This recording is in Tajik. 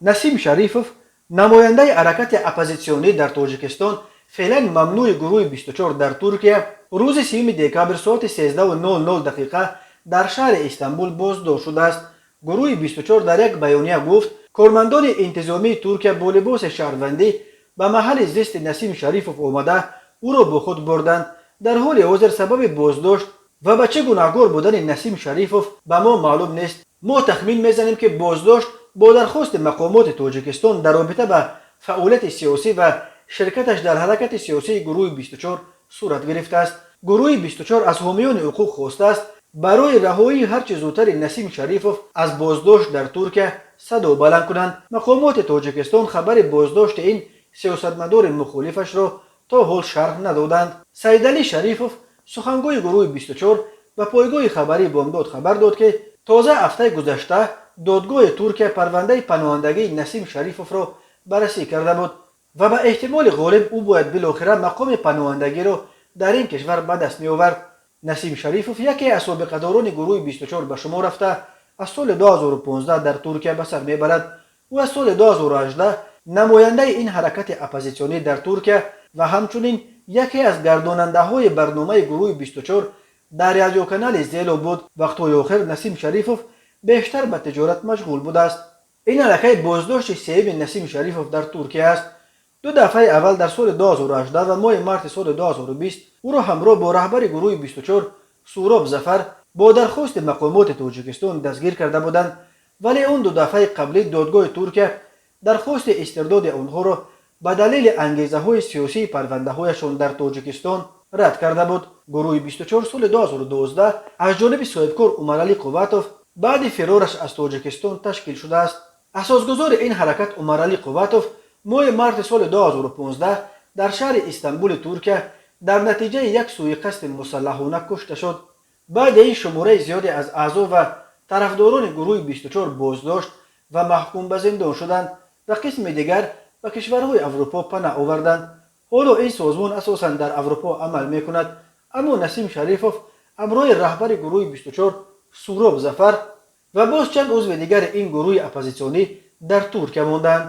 Насим Шарифов, намояндаи ҳаракати оппозитсионӣ дар Тоҷикистон, феълан мамнӯи гурӯҳи 24 дар Туркия, рӯзи 30 декабр соати 13:00 дақиқа дар шаҳри Истанбул боздошт шудааст. Гурӯҳи 24 дар як баёния гуфт, кормандони интизомии Туркия бо либоси шаҳрвандӣ ба маҳалли зисти Насим Шарифов омада, ӯро бо худ бурданд. Дар ҳоли ҳозир сабаби боздошт ва ба чӣ гунаҳгор будани Насим Шарифов ба мо маълум нест. Мо тахмин мезанем, ки боздошт бо дархости мақомоти Тоҷикистон дар робита ба фаъолияти сиёсӣ ва ширкаташ дар ҳаракати сиёсии гурӯҳи 24 сурат гирифтааст. Гурӯҳи 24 аз ҳомиёни ҳуқуқ хостааст, барои раҳоии ҳарчи зудтари Насим Шарифов аз боздошт дар Туркия садо баланд кунанд. Мақомоти Тоҷикистон хабари боздошти ин сиёсатмадори мухолифашро то ҳол шарҳ надоданд. Саидалӣ Шарифов, сухангӯи гурӯҳи 24, ба пойгоҳи хабарии Бомдод хабар дод, ки тоза ҳафтаи гузашта додгоҳи Туркия парвандаи паноҳандагии Насим Шарифовро баррасӣ карда буд ва ба эҳтимоли ғолиб ӯ бояд билохира мақоми паноҳандагиро дар ин кишвар ба даст меовард. Насим Шарифов яке аз собиқадорони гурӯҳи 24 ба шумор рафта, аз соли 2015 дар Туркия ба сар мебарад. Ӯ аз соли 2018 намояндаи ин ҳаракати оппозитсионӣ дар Туркия ва ҳамчунин яке аз гардонандаҳои барномаи гурӯҳи 24 дар радиоканали Зело буд. Вақтҳои охир Насим Шарифов бештар ба тиҷорат машғул будааст. Ин аллакай боздошти сеюми Насим Шарифов дар Туркия аст. Ду дафъаи аввал дар соли 2018 ва моҳи марти соли 2020 ӯро ҳамроҳ бо раҳбари гурӯҳи 24 Суроб Зафар бо дархости мақомоти Тоҷикистон дастгир карда буданд, вале он ду дафъаи қаблӣ додгоҳи Туркия дархости истирдоди онҳоро ба далели ангезаҳои сиёсии парвандаҳояшон дар Тоҷикистон рад карда буд. Гурӯҳи 24 соли 2012 аз ҷониби соҳибкор Умаралӣ Қувватов баъди фирораш аз Тоҷикистон ташкил шудааст. Асосгузори ин ҳаракат Умаралӣ Қувватов моҳи марти соли 2015 дар шаҳри Истанбули Туркия дар натиҷаи як сӯиқасди мусаллаҳона кушта шуд. Баъди ин шумораи зиёде аз аъзо ва тарафдорони гурӯҳи 24 боздошт ва маҳкум ба зиндон шуданд ва қисми дигар ба кишварҳои Аврупо панаҳ оварданд. Ҳоло ин созмон асосан дар Аврупо амал мекунад, аммо Насим Шарифов ҳамроҳи раҳбари гурӯҳи 24 Суроб Зафар ва боз чанд узви дигари ин гурӯҳи оппозитсионӣ дар Туркия мондаанд.